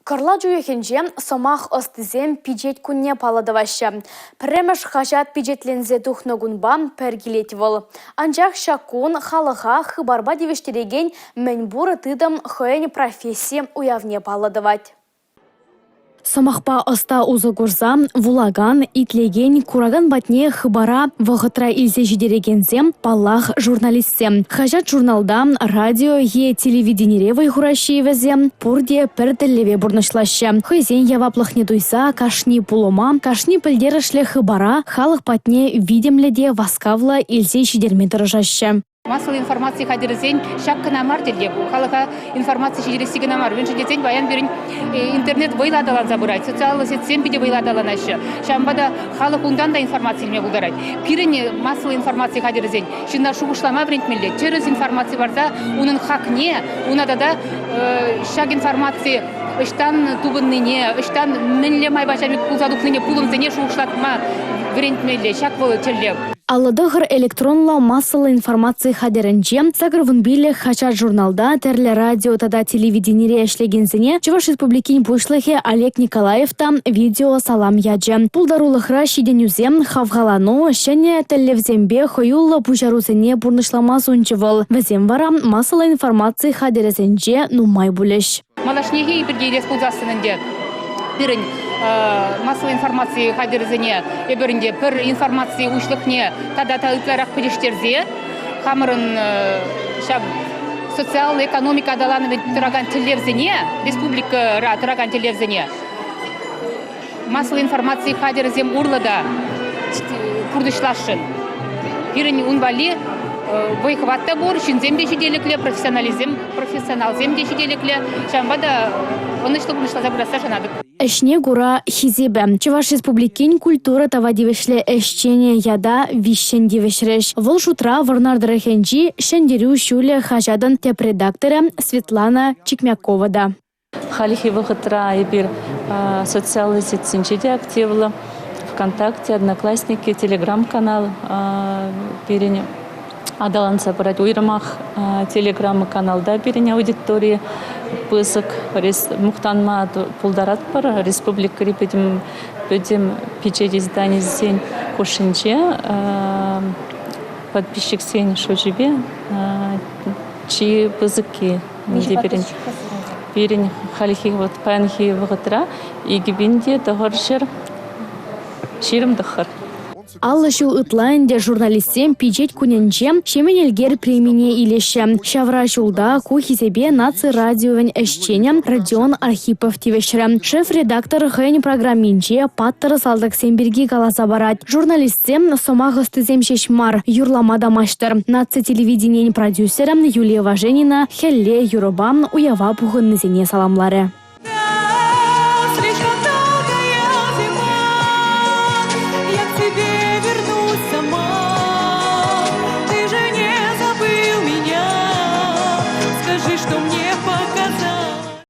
Кӑрлач уйӑхӗнче сӑмах ӑстисем пичет кунне паллӑ тӑваҫҫӗ. Пӗрремӗш хаҫат пичетленсе тухнӑ кунпа пӗр килет вӑл. Анчах ҫак кун халӑха хыпарпа тивӗҫтерекен мӗн пур тытӑм хӑйӗн професси уявне паллӑ тӑвать. Сӑмахпа ӑста усӑ курса вулакан, итлекен, куракан патне хыпара вӑхӑтра илсе ҫитерекенсем, паллах, журналистсем. Хаҫат-журналта, радио е телевиденире вӑй хураҫҫӗ-и вӗсем, пурте пӗр тӗллеве пурнӑҫлаҫҫӗ. Хӑйсен яваплӑхне туйса кашни пулӑма, кашни пӗлтерӗшлӗ хыпара халӑх патне витӗмлӗ те васкавлӑ илсе ҫитерме тӑрӑшаҫҫӗ. Массӑллӑ информаци хатӗрӗсен ҫак кӑна мар тӗллев. Халӑха информаци ҫитересси кӑна мар. Мӗншӗн тесен паян пирӗн интернет вӑйлӑ аталанса пырать, социаллӑ сетьсем питӗ вӑйлӑ аталанаҫҫӗ. Ҫавӑнпа та халӑх унтан та информаци илме пултарать. Пирӗн массӑллӑ информаци хатӗрӗсен ҫынна шухӑшлама вӗрентмелле, тӗрӗс информаци парса унӑн хакне, уна тата ҫак информаци ӑҫтан тупӑннине, ӑҫтан мӗнле майпа ҫав пулса тухнине пулӑмсене шухӑшлатма вӗрентмелле. Ҫак вӑл тӗллев. 59 электронлӑ массӑллӑ информаци хатӗрӗнче, 85 хаҫат-журналта, тӗрлӗ радио тата телевиденире ӗҫлекенсене Чӑваш Республикин Пуҫлӑхӗ Олег Николаев та видеосалам ячӗ. Пултарулӑхра ҫитӗнӳсем, хавхалану, ҫӗнӗ тӗллевсемпе хӑюллӑ пуҫарусене пурнӑҫлама сунчӗ вӑл. Вӗсем вара массӑллӑ информаци хатӗрӗсенче нумай пулӗҫ. Малашнехи пирки илес пулсассӑн ӗнтӗ пирӗн массӑллӑ информаци хатӗрӗсене эпир ӗнтӗ пӗр информаци уҫлӑхне тата та ытларах пӗтӗҫтерсе хамӑрӑн ҫав социаллӑ экономика аталанӑвӗн тӑракан тӗллевсене, республикӑра тӑракан тӗллевсене массӑллӑ информаци хатӗрӗсем урлӑ та пурнӑҫласшӑн. Пирӗн ун валли вӑй-хӑват та пур, ҫынсем те ҫителӗклӗ, профессионалисем, профессионалсем те ҫителӗклӗ. Ҫавӑнпа та ӑнӑҫлӑ пурнӑҫласа пырасса шанатӑп. Ӗҫне кура хисепӗ. Чӑваш Республикин культура тава тивӗҫлӗ ӗҫченӗ ята виҫҫӗн тивӗҫрӗҫ. Вӑл шутра Вӑрнар тӑрӑхӗнчи «Ҫӗнтерӳ ҫулӗ» хаҫатӑн тӗп редакторӗ Светлана Чикмякова та. Хальхи вӑхӑтра эпир социаллӑ сетьсенче те активлӑ. ВКонтакте, Одноклассники, Телеграм-канал пирӗн аталанса пырать. Уйрӑмах Телеграм-каналта пирӗн аудитори пысӑк. Мухтанма пултаратпӑр. Республикӑри пӗтӗм пӗтӗм пичет изданийӗсен хушшинче подписчиксен шучӗпе чи пысӑкки. Пирӗн, пирӗн хальхи вот паянхи вӑхӑтра 2929. 50 ҫул ытла ӗнтӗ журналистсем пичет кунӗнче Ҫемен Элкер премине илеҫҫӗ. Ҫавра ҫулта ку хисепе наци радиовӗн ӗҫченӗ Родион Архипов тивӗҫрӗ. Шеф-редактор хӑйӗн программинче паттӑр салтаксем пирки каласа парать. Журналистсем сӑмах ӑстисем ҫеҫ мар, юрлама та маҫтӑр. Наци телевиденийӗн продюсерӗ Юлия Важенина хӗлле юрӑпа уява пухӑннисене саламларӗ. Слишком долгая зима, я к тебе вернусь сама. Ты же не забыл меня, скажи, что мне.